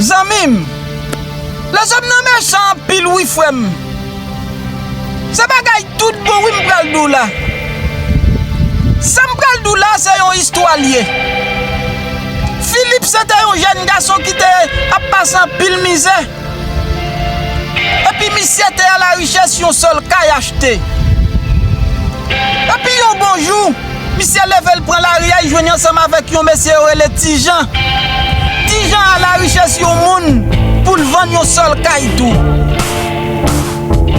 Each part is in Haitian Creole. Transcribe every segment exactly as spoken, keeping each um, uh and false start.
Zanmi m, lezòm nan mechan anpil wi, frè m. Se bagay tout bon wi m pral di w la. Sa m pral di w la, se yon istwa l ye. Filip se te yon jèn gason ki te ap pase anpil mizè. Epi misye te alarichès yon sèl kay achte. Epi yon bon jou, misye leve, l pran lari a, li jwenn ansanm avèk yon mesye yo rele Ti Jan. Ti Jan alarichès yon moun pou l vann yon sèl kay tou.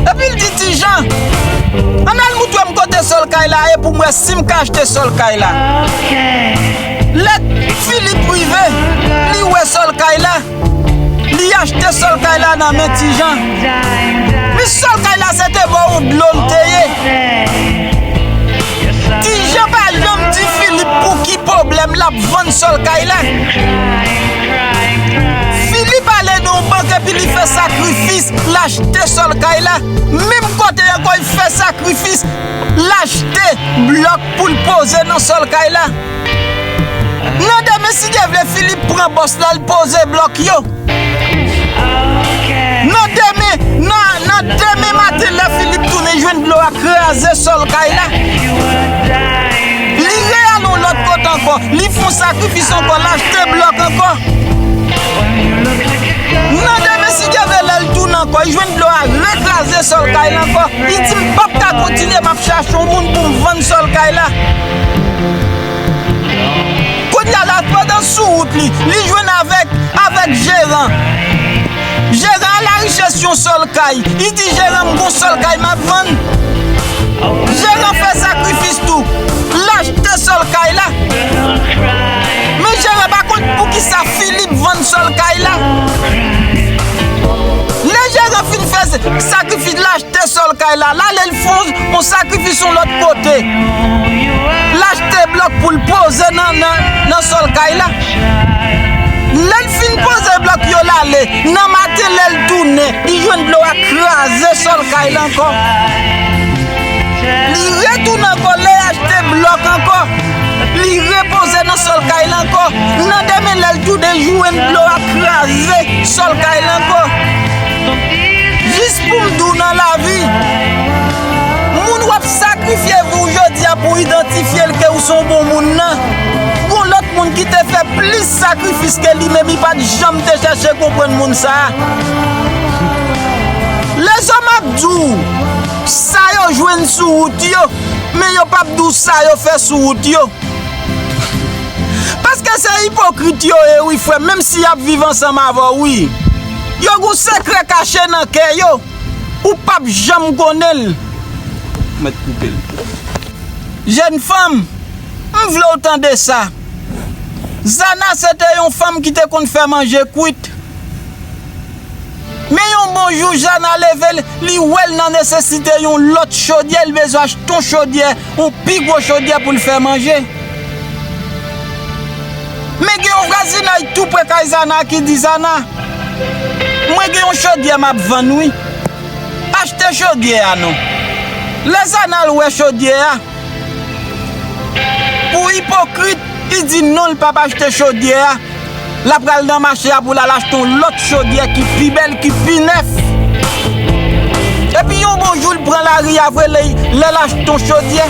Epi l di Ti Jan, ann al moutre m kote sèl kay la ye pou m wè si m ka achte sèl kay la. Lè Filip rive, li wè sèl kay la. Li achte sèl kay la nan men Ti Jan. Men sèl kay la se te bò yon dlo l te ye. Ti Jan pa janm di Filip pou ki pwoblèm l ap vann sèl kay la. Filip ale nan yon bank epi li fè sakrifis, l achte sèl kay la. Menm kote ankò, li fè sakrifis, l achte blòk pou l poze nan sèl kay la. Nan demen, si Dye vle, Filip pran bòs la, l poze blòk yo. Nan demen, nan, nan demen maten, lè Filip tounen, jwenn dlo a kraze sèl kay la. Li reyale yon lòt kote ankò, li fè yon sakrifis ankò, l achte blòk ankò. Nan demen, si Dye vle, lè l tounen ankò, li jwenn dlo a rekraze sèl kay la ankò. Li di, "M p ap ka kontinye, m ap chache yon moun pou m vann sèl kay la." Kounye a la, pandan sou wout li, li jwenn avèk, avèk jeran. Jeran a larichès yon sèl kay. Li di jeran, "M gon sèl kay m ap vann." Jeran fè sakrifis tou. L achte sèl kay la. Men jeran pa konn poukisa Filip vann sèl kay la. Lè jeran fin fè sakrifis, l achte sèl kay la. L ale, l fè yon sakrifis yon lòt kote. L achte blòk pou l poze nan, nan, nan sèl kay la. Lè l fin poze blòk yo, l ale. Nan maten, lè l tounen, li jwenn dlo a kraze sèl kay la ankò. Li retounen ankò, li achte blòk ankò. Li repoze nan sèl kay la ankò. Nan demen, lè l tounen, jwenn dlo a kraze sèl kay la ankò. Jis pou m di w nan lavi, moun w ap sakrifye vi w jodi a pou idantifye l ke w se yon bon moun nan. Gon lòt moun ki te fè plis sakrifis ke li menm, li pa t janm te chèche konprann moun sa a. Lezòm ap di w sa yo jwenn sou wout yo, men yo p ap di w sa yo fè sou wout yo. Paske se ipokrit yo ye wi, frè m, menm si y ap viv ansanm avè w, wi. Yo gon sekrè kache nan kè yo, ou p ap janm konnen l. Mèt koupe l. Jèn fanm, m vle w tande sa. Zana se te yon fanm ki te konn fè manje kwit. Men yon bon jou, Zana leve, li wè l nan nesesite yon lòt chodyè, li bezwen achte yon chodyè, yon pi gwo chodyè pou l fè manje. Men gen yon vwazinay tou pre kay Zana ki di, "Zana, mwen gen yon chodyè m ap vann wi. Achte chodyè a non." Lè Zana al wè chodyè a, pou ipokrit, li di non, l p ap achte chodyè a. L ap pral nan mache a pou l al achte yon lòt chodyè ki pi bèl, ki pi nèf. Epi yon bon jou, l pran lari a vre, lè, lè l achte yon chodyè.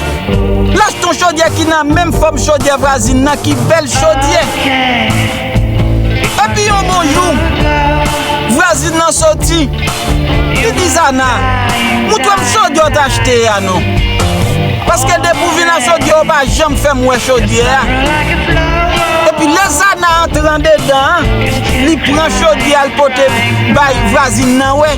L achte yon chodyè ki nan menm fòm chodyè vwazin nan, ki bèl chodyè. Epi yon bon jou, vwazin nan soti. Li di Zana, "Moutre m chodyè w t achte a non. Paske depi w vin a chodyè, w pa janm fè m wè chodyè a." Epi lè Zana antre andedan an, li pran chodyè a, l pote bay vwazin nan wè.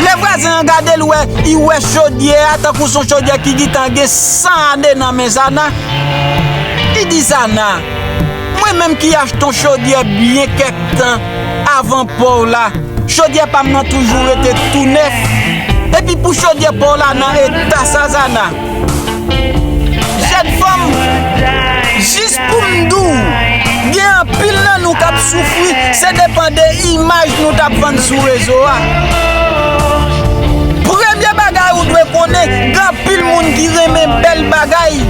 Lè vwazin an gade l wè, li wè chodyè a tankou se yon chodyè ki gentan gen san ane nan men Zana. Li di Zana, "Mwen menm ki achte yon chodyè byen kèk tan avan pa w la, chodyè pa m nan toujou rete tou nèf. Epi pou chodyè pa w la nan eta sa, Zana." Jèn fanm, jis pou m di w, gen anpil nan nou k ap soufri, se depan de imaj nou t ap vann sou rezo a. Premye bagay ou dwe konnen, gen anpil moun ki renmen bèl bagay.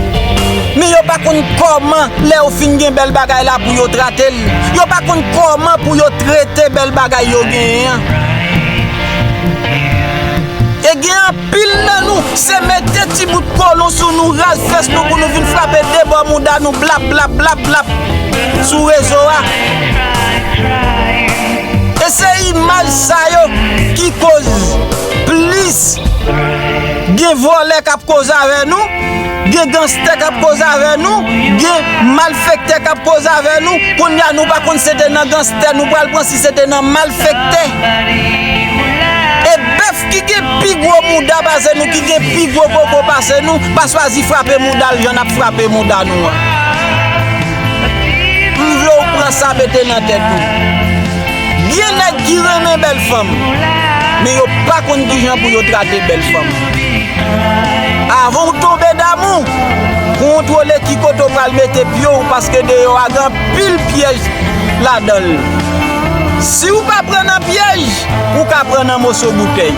Men yo pa konn kòman, lè yo fin gen bèl bagay la, pou yo trate l. Yo pa konn kòman pou yo trete bèl bagay yo genyen an. E gen anpil nan nou, se mete ti bout kolon sou nou, raz fès nou pou nou vin frape de bò mouda nou, blap, blap, blap, blap, sou rezo a. E se imaj sa yo ki koz plis gen vòlè k ap koze avè nou, gen ganstè k ap koze avè nou, gen malfektè k ap koze avè nou. Kounye a, nou pa konn se te nan ganstè nou pral pran, si se te nan malfektè. E bèf ki gen pi gwo mouda pase nou, ki gen pi gwo koko pase nou, pa chwazi frape mouda l jan n ap frape mouda nou an. M vle w pran sa mete nan tèt ou. Gen nèg ki renmen bèl fanm, men yo pa konn kijan pou yo trate bèl fanm. Avan w tonbe damou, kontwole ki kote w pral mete pye w, paske deyò a gen anpil pyèj ladan l. Si w pa pran nan pyèj, ou ka pran nan moso boutèy.